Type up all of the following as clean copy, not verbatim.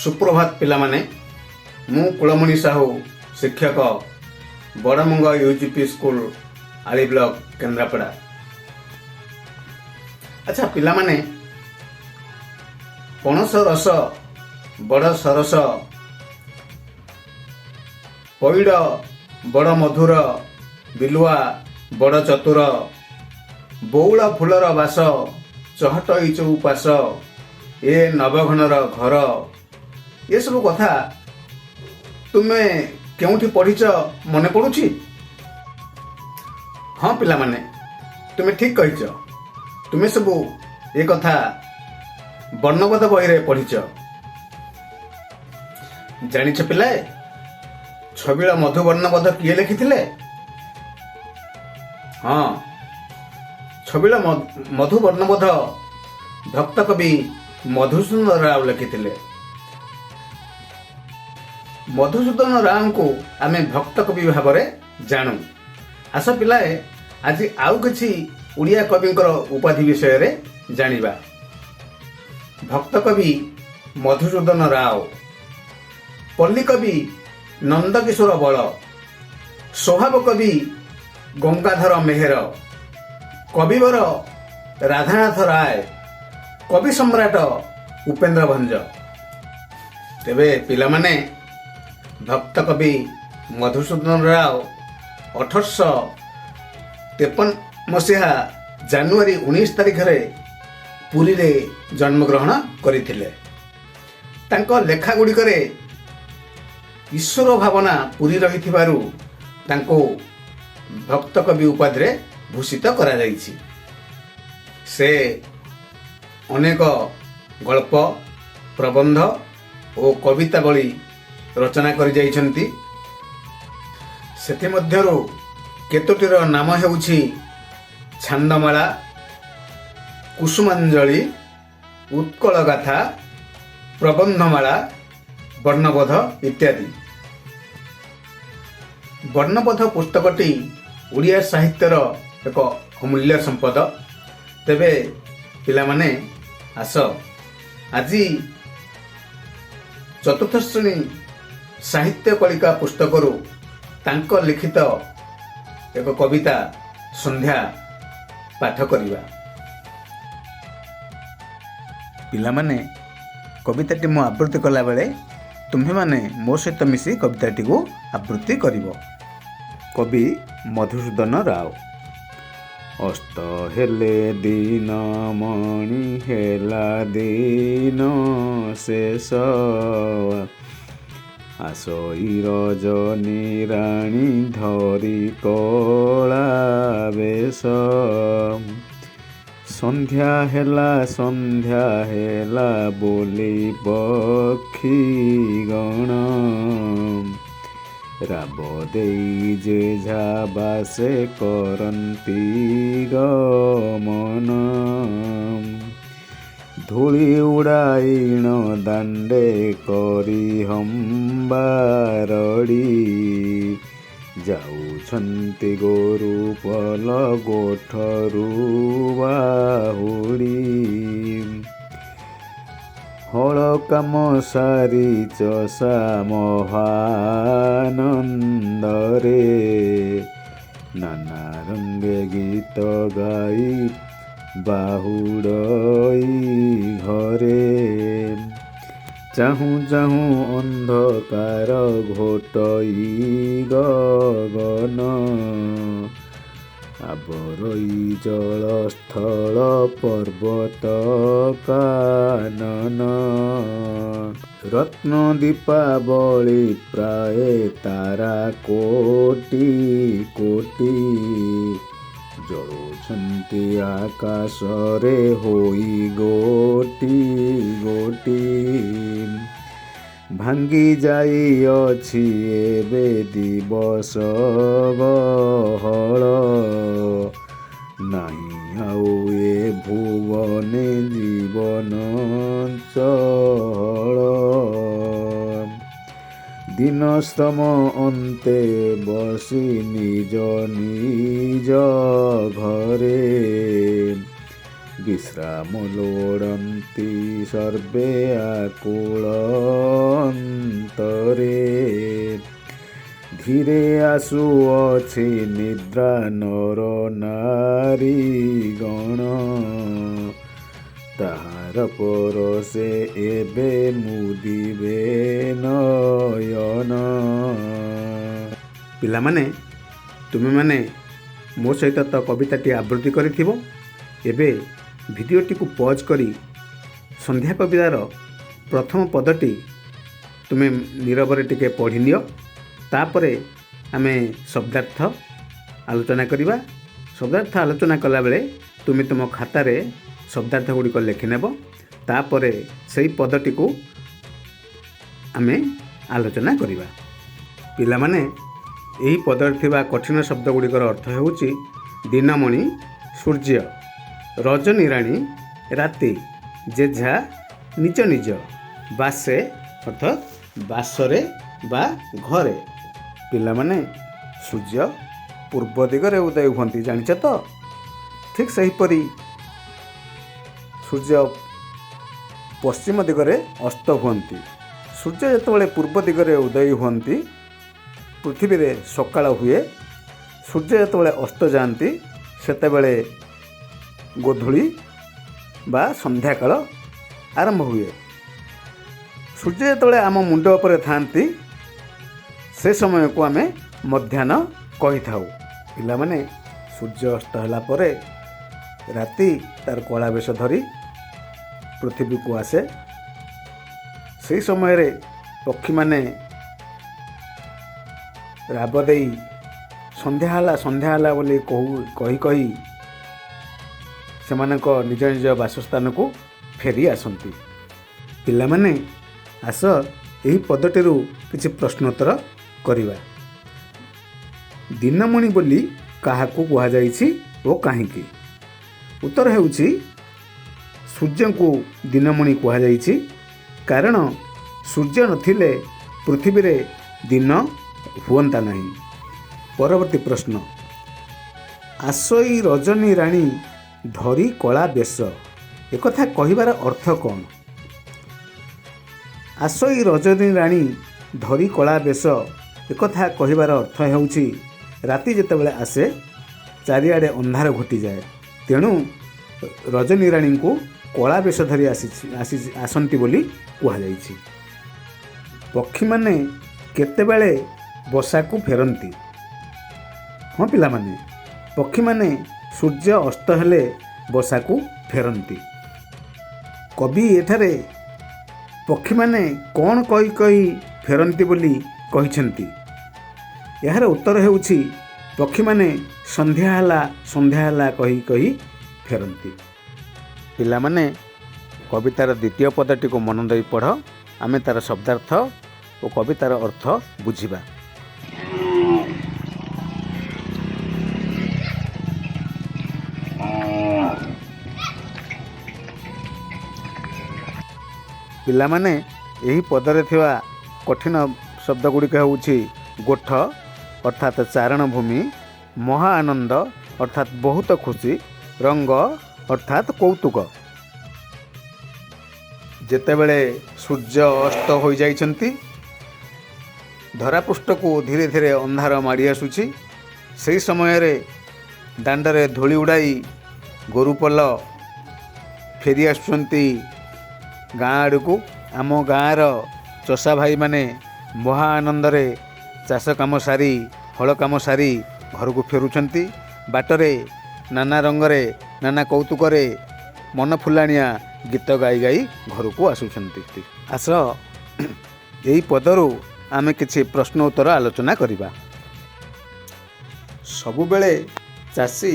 ସୁପ୍ରଭାତ ପିଲାମାନେ। ମୁଁ କୁଳମଣି ସାହୁ, ଶିକ୍ଷକ, ବଡ଼ମଙ୍ଗ ୟୁଜିପି ସ୍କୁଲ, ଆଳି ବ୍ଲକ, କେନ୍ଦ୍ରାପଡ଼ା। ଆଚ୍ଛା ପିଲାମାନେ, ପଣସ ରସ ବଡ଼ ସରସ, ପଇଡ଼ ବଡ଼ ମଧୁର, ବିଲୁଆ ବଡ଼ ଚତୁର, ବଉଳ ଫୁଲର ବାସ, ଚହଟଇ ଚଉପାଶ, ଏ ନବଘନର ଘର, ଏସବୁ କଥା ତୁମେ କେଉଁଠି ପଢ଼ିଛ, ମନେ ପଡ଼ୁଛି? ହଁ ପିଲାମାନେ, ତୁମେ ଠିକ୍ କହିଛ। ତୁମେ ସବୁ ଏ କଥା ବର୍ଣ୍ଣବୋଧ ବହିରେ ପଢ଼ିଛ। ଜାଣିଛ ପିଲାଏ, ଛବିଳ ମଧୁ ବର୍ଣ୍ଣବୋଧ କିଏ ଲେଖିଥିଲେ? ହଁ, ଛବିଳ ମଧୁ ବର୍ଣ୍ଣବୋଧ ଭକ୍ତ କବି ମଧୁସୂଦନ ରାଓ ଲେଖିଥିଲେ। ମଧୁସୂଦନ ରାଓଙ୍କୁ ଆମେ ଭକ୍ତ କବି ଭାବରେ ଜାଣୁ। ଆସ ପିଲାଏ, ଆଜି ଆଉ କିଛି ଓଡ଼ିଆ କବିଙ୍କର ଉପାଧି ବିଷୟରେ ଜାଣିବା। ଭକ୍ତ କବି ମଧୁସୂଦନ ରାଓ, ପଲ୍ଲୀ କବି ନନ୍ଦକିଶୋର ବଳ, ସ୍ୱଭାବ କବି ଗଙ୍ଗାଧର ମେହେର, କବିବର ରାଧାନାଥ ରାୟ, କବି ସମ୍ରାଟ ଉପେନ୍ଦ୍ର ଭଞ୍ଜ। ତେବେ ପିଲାମାନେ, ଭକ୍ତ କବି ମଧୁସୂଦନ ରାଓ 1853 ମସିହା ଜାନୁଆରୀ 19 ତାରିଖରେ ପୁରୀରେ ଜନ୍ମଗ୍ରହଣ କରିଥିଲେ। ତାଙ୍କ ଲେଖା ଗୁଡ଼ିକରେ ଈଶ୍ୱର ଭାବନା ପୂରି ରହିଥିବାରୁ ତାଙ୍କୁ ଭକ୍ତ କବି ଉପାଧିରେ ଭୂଷିତ କରାଯାଇଛି। ସେ ଅନେକ ଗଳ୍ପ, ପ୍ରବନ୍ଧ ଓ କବିତାବଳୀ ରଚନା କରିଯାଇଛନ୍ତି। ସେଥିମଧ୍ୟରୁ କେତୋଟିର ନାମ ହେଉଛି ଛାନ୍ଦମାଳା, କୁସୁମାଞ୍ଜଳି, ଉତ୍କଳ ଗାଥା, ପ୍ରବନ୍ଧମାଳା, ବର୍ଣ୍ଣବୋଧ ଇତ୍ୟାଦି। ବର୍ଣ୍ଣବୋଧ ପୁସ୍ତକଟି ଓଡ଼ିଆ ସାହିତ୍ୟର ଏକ ଅମୂଲ୍ୟ ସମ୍ପଦ। ତେବେ ପିଲାମାନେ, ଆସ ଆଜି ଚତୁର୍ଥ ଶ୍ରେଣୀ ସାହିତ୍ୟ କଳିକା ପୁସ୍ତକରୁ ତାଙ୍କ ଲିଖିତ ଏକ କବିତା ସନ୍ଧ୍ୟା ପାଠ କରିବା। ପିଲାମାନେ, କବିତାଟି ମୁଁ ଆବୃତ୍ତି କଲାବେଳେ ତୁମ୍ଭେମାନେ ମୋ ସହିତ ମିଶି କବିତାଟିକୁ ଆବୃତ୍ତି କରିବ। କବି ମଧୁସୂଦନ ରାଓ। ଅସ୍ତ ହେଲେ ଦିନ ମଣି, ହେଲା ଦିନ ଶେଷ, ଆସଇ ରଜନୀ ରାଣୀ ଧରି କଳା ବେଶ। ସନ୍ଧ୍ୟା ହେଲା, ସନ୍ଧ୍ୟା ହେଲା ବୋଲି ପକ୍ଷୀ ଗଣ ରାବ ଦେଇ ଯେଝା ବାସେ କରନ୍ତି ଗମନ। ଧୂଳି ଉଡ଼ାଇଣ ଦାଣ୍ଡେ କରି ହମ୍ବାରଡ଼ି, ଯାଉଛନ୍ତି ଗୋରୁ ପଲ ଗୋଠରୁ ବାହୁଡ଼ି। ହଳ କାମ ସାରି ଚଷା ମହାନନ୍ଦରେ, ନାନା ରଙ୍ଗେ ଗୀତ ଗାଇ ବାହୁଡ଼ଇ ଘରେ। ଚାହୁଁ ଚାହୁଁ ଅନ୍ଧକାର ଘୋଟଇ ଗଗନ, ଆବରଇ ଜଳସ୍ଥଳ ପର୍ବତ କାନନ। ରତ୍ନ ଦୀପାବଳି ପ୍ରାୟ ତାରା କୋଟି କୋଟି, ଜଳୁଛନ୍ତି ଆକାଶରେ ହୋଇ ଗୋଟି ଗୋଟି। ଭାଙ୍ଗି ଯାଇଅଛି ଏବେ ଦିବସ ଗହଳ, ନାହିଁ ଆଉ ଏ ଭୁବନେ ଜୀବନ ଚହଳ। ଦିନ ଶ୍ରମ ଅନ୍ତେ ବସି ନିଜ ନିଜ ଘରେ, ବିଶ୍ରାମ ଲୋଡ଼ନ୍ତି ସର୍ବେ ଆକୁଳ ଅନ୍ତରେ। ଧୀରେ ଆସୁଅଛି ନିଦ୍ରା ନର ନାରୀ ଗଣ, ତାହାର ପରଶେ ଏବେ ମୁଦିବେ ନୟନ। ପିଲାମାନେ, ତୁମେମାନେ ମୋ ସହିତ ତ କବିତାଟି ଆବୃତ୍ତି କରିଥିବ। ଏବେ ଭିଡ଼ିଓଟିକୁ ପଜ୍ କରି ସନ୍ଧ୍ୟା କବିତାର ପ୍ରଥମ ପଦଟି ତୁମେ ନୀରବରେ ଟିକେ ପଢ଼ିନିଅ। ତାପରେ ଆମେ ଶବ୍ଦାର୍ଥ ଆଲୋଚନା କରିବା। ଶବ୍ଦାର୍ଥ ଆଲୋଚନା କଲାବେଳେ ତୁମେ ତୁମ ଖାତାରେ ଶବ୍ଦାର୍ଥ ଗୁଡ଼ିକ ଲେଖିନେବ। ତାପରେ ସେଇ ପଦଟିକୁ ଆମେ ଆଲୋଚନା କରିବା। ପିଲାମାନେ, ଏହି ପଦରେ ଥିବା କଠିନ ଶବ୍ଦ ଗୁଡ଼ିକର ଅର୍ଥ ହେଉଛି ଦିନମଣି ସୂର୍ଯ୍ୟ, ରଜନୀରାଣୀ ରାତି, ଯେଝା ନିଜ ନିଜ, ବାସେ ଅର୍ଥାତ୍ ବାସରେ ବା ଘରେ। ପିଲାମାନେ, ସୂର୍ଯ୍ୟ ପୂର୍ବ ଦିଗରେ ଉଦୟ ହୁଅନ୍ତି, ଜାଣିଛ ତ? ଠିକ୍ ସେହିପରି ସୂର୍ଯ୍ୟ ପଶ୍ଚିମ ଦିଗରେ ଅସ୍ତ ହୁଅନ୍ତି। ସୂର୍ଯ୍ୟ ଯେତେବେଳେ ପୂର୍ବ ଦିଗରେ ଉଦୟ ହୁଅନ୍ତି, ପୃଥିବୀରେ ସକାଳ ହୁଏ। ସୂର୍ଯ୍ୟ ଯେତେବେଳେ ଅସ୍ତ ଯାଆନ୍ତି, ସେତେବେଳେ ଗୋଧୂଳି ବା ସନ୍ଧ୍ୟାକାଳ ଆରମ୍ଭ ହୁଏ। ସୂର୍ଯ୍ୟ ଯେତେବେଳେ ଆମ ମୁଣ୍ଡ ଉପରେ ଥାଆନ୍ତି, ସେ ସମୟକୁ ଆମେ ମଧ୍ୟାହ୍ନ କହିଥାଉ। ପିଲାମାନେ, ସୂର୍ଯ୍ୟ ଅସ୍ତ ହେଲା ପରେ ରାତି ତାର କଳା ବେଶ ଧରି ପୃଥିବୀକୁ ଆସେ। ସେହି ସମୟରେ ପକ୍ଷୀମାନେ ରାବ ଦେଇ ସନ୍ଧ୍ୟା ହେଲା ସନ୍ଧ୍ୟା ହେଲା ବୋଲି କହି କହି ସେମାନଙ୍କ ନିଜ ନିଜ ବାସସ୍ଥାନକୁ ଫେରି ଆସନ୍ତି। ପିଲାମାନେ, ଆସ ଏହି ପଦଟିରୁ କିଛି ପ୍ରଶ୍ନୋତ୍ତର କରିବା। ଦିନମଣି ବୋଲି କାହାକୁ କୁହାଯାଇଛି ଓ କାହିଁକି? ଉତ୍ତର ହେଉଛି ସୂର୍ଯ୍ୟଙ୍କୁ ଦିନମଣି କୁହାଯାଇଛି, କାରଣ ସୂର୍ଯ୍ୟ ନଥିଲେ ପୃଥିବୀରେ ଦିନ ହୁଅନ୍ତା ନାହିଁ। ପରବର୍ତ୍ତୀ ପ୍ରଶ୍ନ, ଆସଇ ରଜନୀ ରାଣୀ ଧରି କଳା ବେଶ, ଏକଥା କହିବାର ଅର୍ଥ କ'ଣ? ଆସଇ ରଜନୀ ରାଣୀ ଧରି କଳା ବେଶ, ଏକଥା କହିବାର ଅର୍ଥ ହେଉଛି ରାତି ଯେତେବେଳେ ଆସେ ଚାରିଆଡ଼େ ଅନ୍ଧାର ଘୋଟିଯାଏ, ତେଣୁ ରଜନୀ ରାଣୀଙ୍କୁ କଳା ବେଶ ଧରି ଆସନ୍ତି ବୋଲି କୁହାଯାଇଛି। ପକ୍ଷୀମାନେ କେତେବେଳେ ବସାକୁ ଫେରନ୍ତି? ହଁ ପିଲାମାନେ, ପକ୍ଷୀମାନେ ସୂର୍ଯ୍ୟ ଅସ୍ତ ହେଲେ ବସାକୁ ଫେରନ୍ତି। କବି ଏଠାରେ ପକ୍ଷୀମାନେ କ'ଣ କହି କହି ଫେରନ୍ତି ବୋଲି କହିଛନ୍ତି? ଏହାର ଉତ୍ତର ହେଉଛି ପକ୍ଷୀମାନେ ସନ୍ଧ୍ୟା ହେଲା ସନ୍ଧ୍ୟା ହେଲା କହି କହି ଫେରନ୍ତି। ପିଲାମାନେ, କବିତାର ଦ୍ୱିତୀୟ ପଦଟିକୁ ମନ ଦେଇ ପଢ଼। ଆମେ ତା'ର ଶବ୍ଦାର୍ଥ ଓ କବିତାର ଅର୍ଥ ବୁଝିବା। ପିଲାମାନେ, ଏହି ପଦରେ ଥିବା କଠିନ ଶବ୍ଦ ଗୁଡ଼ିକ ହେଉଛି ଗୋଠ ଅର୍ଥାତ୍ ଚାରଣ ଭୂମି, ମହା ଆନନ୍ଦ ଅର୍ଥାତ୍ ବହୁତ ଖୁସି, ରଙ୍ଗ ଅର୍ଥାତ୍ କୌତୁକ। ଯେତେବେଳେ ସୂର୍ଯ୍ୟ ଅସ୍ତ ହୋଇଯାଇଛନ୍ତି, ଧରାପୃଷ୍ଠକୁ ଧୀରେ ଧୀରେ ଅନ୍ଧାର ମାଡ଼ି ଆସୁଛି, ସେହି ସମୟରେ ଦାଣ୍ଡରେ ଧୂଳି ଉଡ଼ାଇ ଗୋରୁପଲ ଫେରି ଆସୁଛନ୍ତି ଗାଁ ଆଡ଼କୁ। ଆମ ଗାଁର ଚଷା ଭାଇମାନେ ମହା ଆନନ୍ଦରେ ଚାଷ କାମ ସାରି, ହଳ କାମ ସାରି ଘରକୁ ଫେରୁଛନ୍ତି। ବାଟରେ ନାନା ରଙ୍ଗରେ ନାନା କୌତୁକରେ ମନ ଫୁଲାଣିଆ ଗୀତ ଗାଇ ଗାଇ ଘରକୁ ଆସୁଛନ୍ତି। ଆସ ଏହି ପଦରୁ ଆମେ କିଛି ପ୍ରଶ୍ନ ଉତ୍ତର ଆଲୋଚନା କରିବା। ସବୁବେଳେ ଚାଷୀ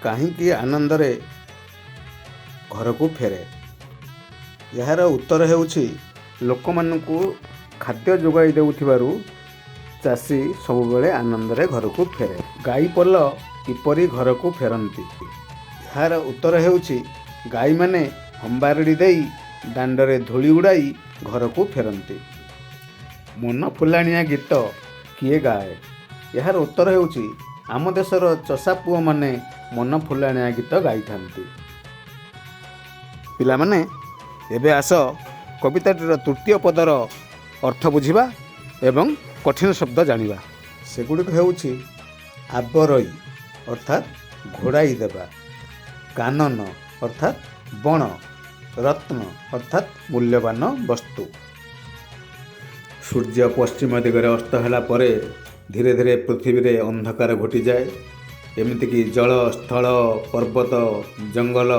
କାହିଁକି ଆନନ୍ଦରେ ଘରକୁ ଫେରେ? ଏହାର ଉତ୍ତର ହେଉଛି ଲୋକମାନଙ୍କୁ ଖାଦ୍ୟ ଯୋଗାଇ ଦେଉଥିବାରୁ ଚାଷୀ ସବୁବେଳେ ଆନନ୍ଦରେ ଘରକୁ ଫେରେ। ଗାଈ ପଲ କିପରି ଘରକୁ ଫେରନ୍ତି? ଏହାର ଉତ୍ତର ହେଉଛି ଗାଈମାନେ ହମ୍ବାରଡ଼ି ଦେଇ ଦାଣ୍ଡରେ ଧୂଳି ଉଡ଼ାଇ ଘରକୁ ଫେରନ୍ତି। ମନ ଫୁଲାଣିଆ ଗୀତ କିଏ ଗାଏ? ଏହାର ଉତ୍ତର ହେଉଛି ଆମ ଦେଶର ଚଷା ପୁଅମାନେ ମନ ଫୁଲାଣିଆ ଗୀତ ଗାଇଥାନ୍ତି। ପିଲାମାନେ, ଏବେ ଆସ କବିତାଟିର ତୃତୀୟ ପଦର ଅର୍ଥ ବୁଝିବା ଏବଂ କଠିନ ଶବ୍ଦ ଜାଣିବା। ସେଗୁଡ଼ିକ ହେଉଛି ଆବରଇ ଅର୍ଥାତ୍ ଘୋଡ଼ାଇ ଦେବା, କାନନ ଅର୍ଥାତ୍ ବଣ, ରତ୍ନ ଅର୍ଥାତ୍ ମୂଲ୍ୟବାନ ବସ୍ତୁ। ସୂର୍ଯ୍ୟ ପଶ୍ଚିମ ଦିଗରେ ଅସ୍ତ ହେଲା ପରେ ଧୀରେ ଧୀରେ ପୃଥିବୀରେ ଅନ୍ଧକାର ଘୋଟିଯାଏ। ଏମିତିକି ଜଳ, ସ୍ଥଳ, ପର୍ବତ, ଜଙ୍ଗଲ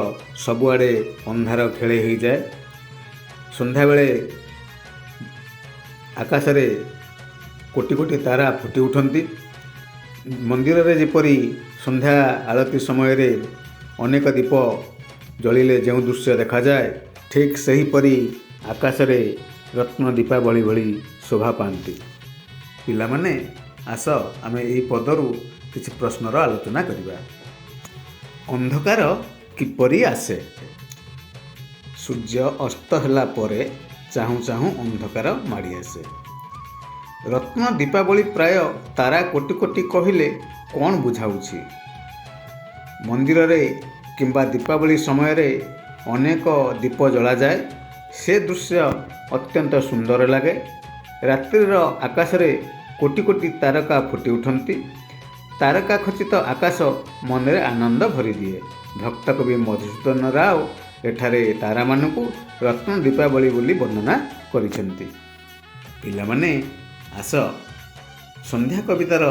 ସବୁଆଡ଼େ ଅନ୍ଧାର ଖେଳେଇ ହୋଇଯାଏ। ସନ୍ଧ୍ୟାବେଳେ ଆକାଶରେ କୋଟି କୋଟି ତାରା ଫୁଟି ଉଠନ୍ତି। ମନ୍ଦିରରେ ଯେପରି ସନ୍ଧ୍ୟା ଆଳତି ସମୟରେ ଅନେକ ଦୀପ ଜଳିଲେ ଯେଉଁ ଦୃଶ୍ୟ ଦେଖାଯାଏ, ଠିକ୍ ସେହିପରି ଆକାଶରେ ରତ୍ନ ଦୀପାବଳି ଭଳି ଶୋଭା ପାଆନ୍ତି। ପିଲାମାନେ, ଆସ ଆମେ ଏହି ପଦରୁ କିଛି ପ୍ରଶ୍ନର ଆଲୋଚନା କରିବା। ଅନ୍ଧକାର କିପରି ଆସେ? ସୂର୍ଯ୍ୟ ଅସ୍ତ ହେଲା ପରେ ଚାହୁଁ ଚାହୁଁ ଅନ୍ଧକାର ମାଡ଼ି ଆସେ। ରତ୍ନ ଦୀପାବଳି ପ୍ରାୟ ତାରା କୋଟି କୋଟି କହିଲେ କ'ଣ ବୁଝାଉଛି? ମନ୍ଦିରରେ କିମ୍ବା ଦୀପାବଳି ସମୟରେ ଅନେକ ଦୀପ ଜଳାଯାଏ। ସେ ଦୃଶ୍ୟ ଅତ୍ୟନ୍ତ ସୁନ୍ଦର ଲାଗେ। ରାତ୍ରିର ଆକାଶରେ କୋଟି କୋଟି ତାରକା ଫୁଟି ଉଠନ୍ତି। ତାରକା ଖଚିତ ଆକାଶ ମନରେ ଆନନ୍ଦ ଭରିଦିଏ। ଭକ୍ତକବି ମଧୁସୂଦନ ରାଓ ଏଠାରେ ତାରାମାନଙ୍କୁ ରତ୍ନ ଦୀପାବଳି ବୋଲି ବର୍ଣ୍ଣନା କରିଛନ୍ତି। ପିଲାମାନେ, ଆସ ସନ୍ଧ୍ୟା କବିତାର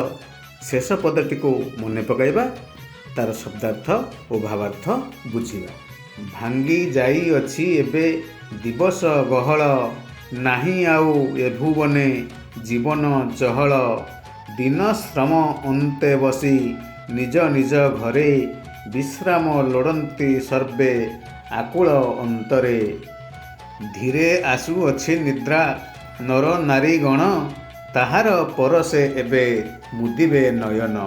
ଶେଷ ପଦଟିକୁ ମନେ ପକାଇବା, ତାର ଶବ୍ଦାର୍ଥ ଓ ଭାବାର୍ଥ ବୁଝିବା। ଭାଙ୍ଗି ଯାଇଅଛି ଏବେ ଦିବସ ଗହଳ, ନାହିଁ ଆଉ ଏ ଭୁବନେ ଜୀବନ ଚହଳ। ଦିନ ଶ୍ରମ ଅନ୍ତେ ବସି ନିଜ ନିଜ ଘରେ, ବିଶ୍ରାମ ଲୋଡ଼ନ୍ତି ସର୍ବେ ଆକୁଳ ଅନ୍ତରେ। ଧୀରେ ଆସୁଅଛି ନିଦ୍ରା ନର ନାରୀଗଣ, ତାହାର ପରଶେ ଏବେ ମୁଦିବେ ନୟନ।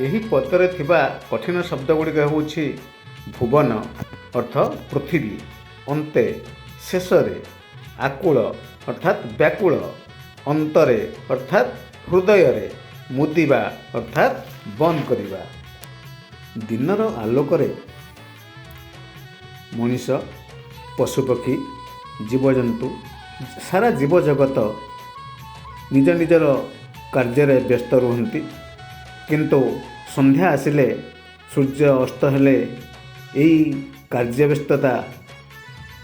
ଏହି ପଦରେ ଥିବା କଠିନ ଶବ୍ଦ ଗୁଡ଼ିକ ହେଉଛି ଭୁବନ ଅର୍ଥ ପୃଥିବୀ, ଅନ୍ତେ ଶେଷରେ, ଆକୁଳ ଅର୍ଥାତ୍ ବ୍ୟାକୁଳ, ଅନ୍ତରେ ଅର୍ଥାତ୍ ହୃଦୟରେ, ମୁଦିବା ଅର୍ଥାତ୍ ବନ୍ଦ କରିବା। ଦିନର ଆଲୋକରେ ମଣିଷ, ପଶୁପକ୍ଷୀ, ଜୀବଜନ୍ତୁ, ସାରା ଜୀବଜଗତ ନିଜ ନିଜର କାର୍ଯ୍ୟରେ ବ୍ୟସ୍ତ ରୁହନ୍ତି। କିନ୍ତୁ ସନ୍ଧ୍ୟା ଆସିଲେ, ସୂର୍ଯ୍ୟ ଅସ୍ତ ହେଲେ ଏଇ କାର୍ଯ୍ୟ ବ୍ୟସ୍ତତା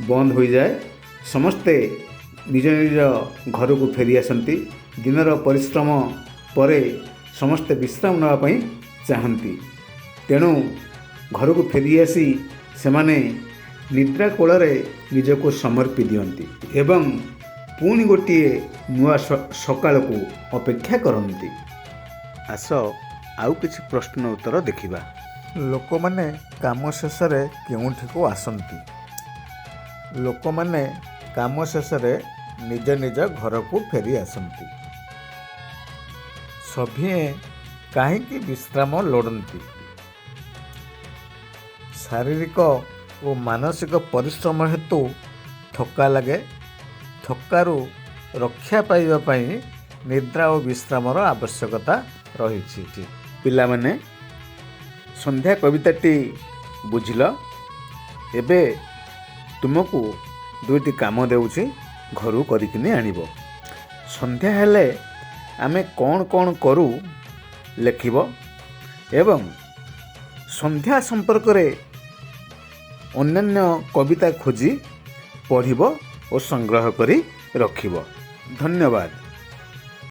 ବନ୍ଦ ହୋଇଯାଏ। ସମସ୍ତେ ନିଜ ନିଜ ଘରକୁ ଫେରି ଆସନ୍ତି। ଦିନର ପରିଶ୍ରମ ପରେ ସମସ୍ତେ ବିଶ୍ରାମ ନେବା ପାଇଁ ଚାହାନ୍ତି। ତେଣୁ ଘରକୁ ଫେରି ଆସି ସେମାନେ ନିଦ୍ରା କୋଳରେ ନିଜକୁ ସମର୍ପି ଦିଅନ୍ତି ଏବଂ ପୁଣି ଗୋଟିଏ ନୂଆ ସକାଳକୁ ଅପେକ୍ଷା କରନ୍ତି। ଆସ ଆଉ କିଛି ପ୍ରଶ୍ନ ଉତ୍ତର ଦେଖିବା। ଲୋକମାନେ କାମ ଶେଷରେ କେଉଁଠିକୁ ଆସନ୍ତି? ଲୋକମାନେ କାମ ଶେଷରେ ନିଜ ନିଜ ଘରକୁ ଫେରି ଆସନ୍ତି। ସଭିଏଁ କାହିଁକି ବିଶ୍ରାମ ଲୋଡ଼ନ୍ତି? ଶାରୀରିକ ଓ ମାନସିକ ପରିଶ୍ରମ ହେତୁ ଥକ୍କା ଲାଗେ। ଥକ୍କାରୁ ରକ୍ଷା ପାଇବା ପାଇଁ ନିଦ୍ରା ଓ ବିଶ୍ରାମର ଆବଶ୍ୟକତା ରହିଛି। ପିଲାମାନେ, ସନ୍ଧ୍ୟା କବିତାଟି ବୁଝିଲ। ଏବେ ତୁମକୁ ଦୁଇଟି କାମ ଦେଉଛି, ଘରୁ କରିକିନି ଆଣିବ। ସନ୍ଧ୍ୟା ହେଲେ ଆମେ କ'ଣ କ'ଣ କରୁ ଲେଖିବ ଏବଂ ସନ୍ଧ୍ୟା ସମ୍ପର୍କରେ ଅନ୍ୟାନ୍ୟ କବିତା ଖୋଜି ପଢ଼ିବ ଓ ସଂଗ୍ରହ କରି ରଖିବ। ଧନ୍ୟବାଦ।